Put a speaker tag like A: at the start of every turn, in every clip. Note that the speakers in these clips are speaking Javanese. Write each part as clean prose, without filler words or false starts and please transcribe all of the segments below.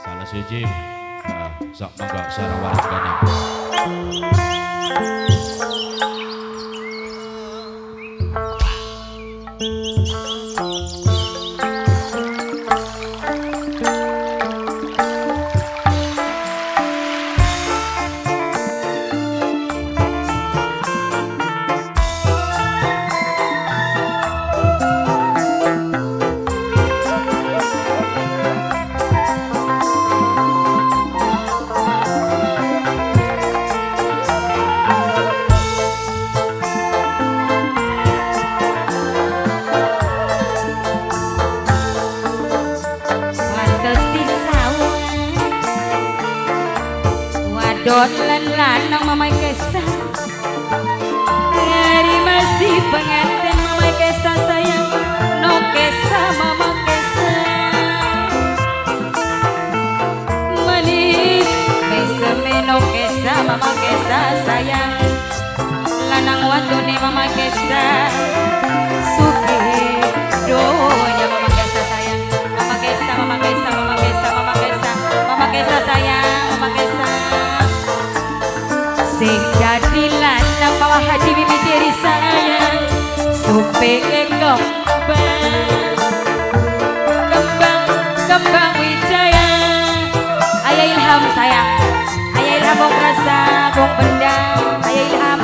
A: Salah siji sok monggo sareng wargane.
B: Wadon lan lanang Mama Kesa, hari masih pengantin Mama Kesa sayang, no Kesa Mama Kesa manis meseme no Kesa Mama Kesa sayang, lanang wadone Mama Kesa sugih donya Mama Kesa sayang, Mama Kesa Mama Kesa Mama Kesa Mama Kesa Mama Kesa sayang Mama Kesa. Sing dadi lanang Mama Haji Mimi Deri sayang, supeke kembang kembang kembang wijaya. Ayah Ilham sayang, Ayah Ilham bong rasa bong benda, Ayah Ilham,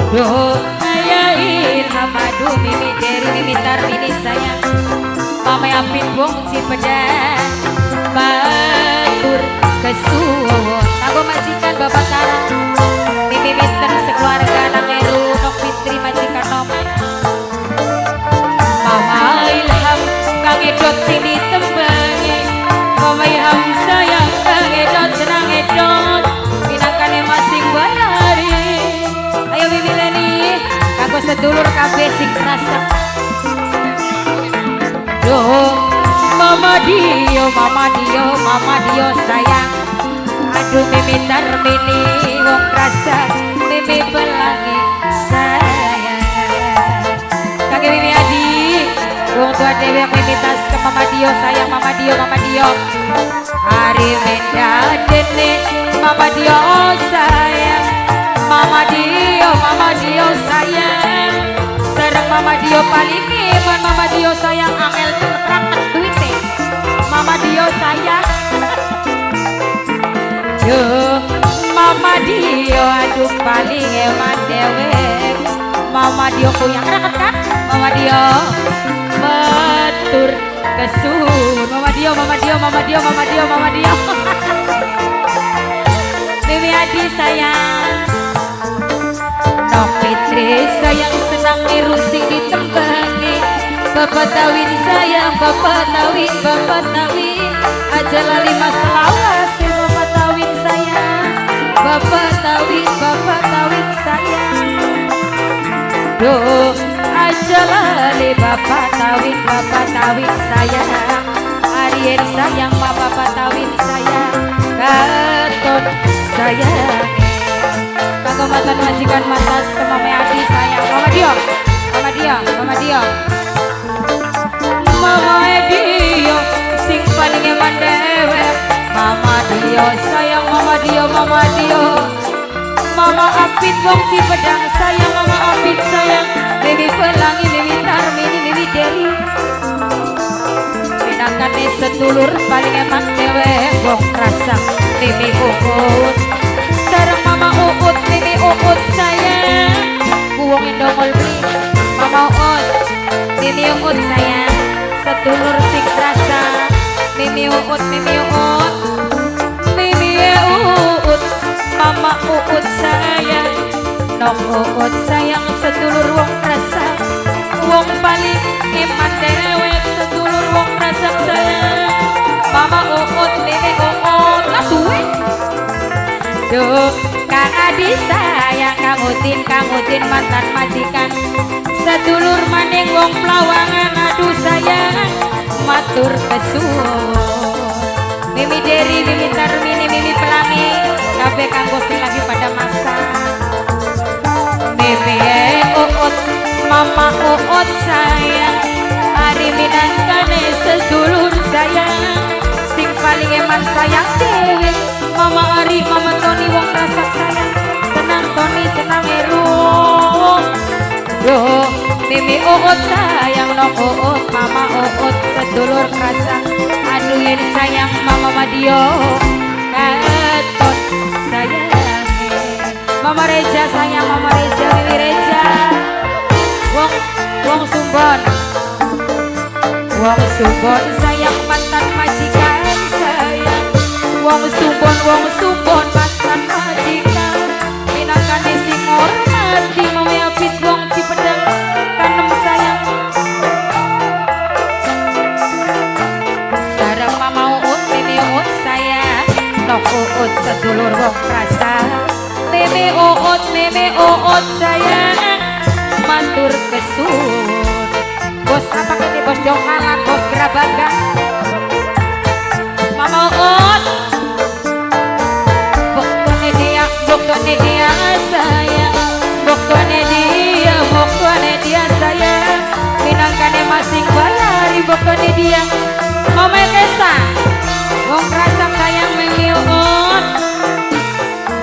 B: duh Ayah Ilham aduh Mimi Deri Mimi Tarmini sayang, Mama Apin bong Cipedang batur kesuwun kanggo majikan Bapak Tara Mimi Winten sekeluarga nang Eru Nok Fitri majikan Noma Mama Ilham kang edot sing ditembangi, Mama Ilham sayang kang edot senang edot pinangkane masing bayari. Ayo Mimi Leni kanggo sedulur kabeh sing rasa. Duh Mama Dio, Mama Dio, Mama Dio sayang, aduh Mimi Tarmini wong rasa Mimi Pelangi sayang. Kakek Mimi Adi wong tua dewe Mimi tas ke Mama Dio sayang, Mama Dio, Mama Dio hari menda dene Mama Dio sayang, Mama Dio, Mama Dio sayang, sareng Mama Dio paling iman Mama Dio sayang angel terangkat duite Mama Dio sayang. Duh Mama Dio aduh paling eman dewek Mama Dio kuyang raket kan Mama Dio matur kesuwun Mama Dio Mama Dio Mama Dio Mama Dio Mama Dio. Mimi Adi sayang, Nok Fitri sayang senang niru sing ditembangi, Bapak Tawin sayang, Bapak Tawin, Bapak Tawin aja lali masalah Bapak Tawin sayang, Bapak Tawin, Bapak Tawin sayang, duh aja lali Bapak Tawin, Bapak Tawin sayang, Arien sayang, Bapak Tawin sayang, Gatot sayang. Kanggo mantan majikan matas ke Mama Adi sayang, Mama Dio, Mama Dio, Mama Dio, Mama Dio sing paling eman dewek, Mama Dio sayang, Mama Dio, Mama Dio, Mama Apit wong Cipedang sayang, Mama Apit sayang, Mimi Pelangi, Mimi Tarmini, Mimi Deri, pinangkane sedulur paling eman dewek wong rasa Mimi Uut, sareng Mama Uut, Mimi Uut sayang, wong endongol beli Mama Uut, Mimi Uut sayang, sedulur sing rasa Mimi Uut, Mimi Uut, Mimi Uut, Mama Uut sayang, Nok Uut sayang, sedulur wong rasa, wong paling eman dewek sedulur wong rasa sayang, Mama Uut, Mimi Uut, lah suwe. Duh, Kang Adi sayang, Kang Udin, Kang Udin mantan majikan, sedulur maning wong Plawangan, aduh sayang, matur kesuwun. Mimi Deri, Mimi Tarmini, Mimi Pelangi, kabeh kanggo sing lagi pada masak. Mimi Uut, Mama Uut sayang, hari minangkane sedulur sayang, sing paling eman senangeru. Duh Mimi Uut sayang Nok Uut Mama Uut sedulur kerasa. Aduh yen sayang Mama Madio katon sayang. Mama Reja sayang Mama Reja Mimi Reja. Wong wong Sumbon. Wong Sumbon sayang mantan majikan sayang. Wong Sumbon wong Sumbon mantan majikan. Minangkane sing ngormati Mama Apit wong Cipedang kanem sayang. Sareng Mama Uut Mimi Uut sayang. Nok Uut sedulur wong krasa. Mimi Uut sayang. Matur kesuwun. Bos apa kene bos Jongkalan bos Gerabagan. Mama Uut boktone dia sayang. Boktone dia sayang. Minangkane masing balari boktone dia. Mama Kesa wong krasa sayang Mimi Uut.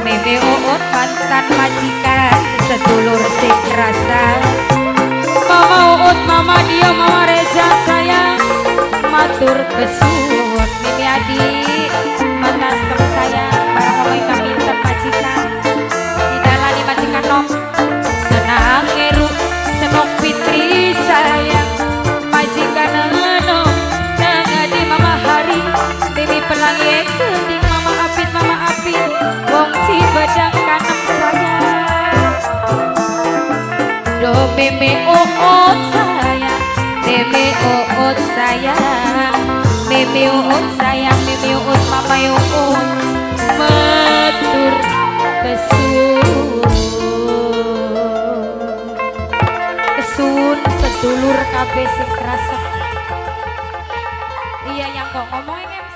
B: Mimi Uut mantan majikan sedulur sing krasa. Mama Uut Mama Dio Mama Reza sayang matur kesuwun. Mimi Adi mantan sayang barang mama ingkang pinter majikan didalani majikan nom senang ngeru senok fitri sayang majikan enom nangadi Mama Hari Mimi Pelangi Kening Mama Apit Mama Apit wong Cibedang kanem sayang. Do Mimi Uut sayang, Mimi Uut sayang, Mimi Uut sayang, Mimi Uut Mama Uut matur kesuwun. Kesuwun sedulur kabeh sing krasa. Iya yang kok ngomongin MC.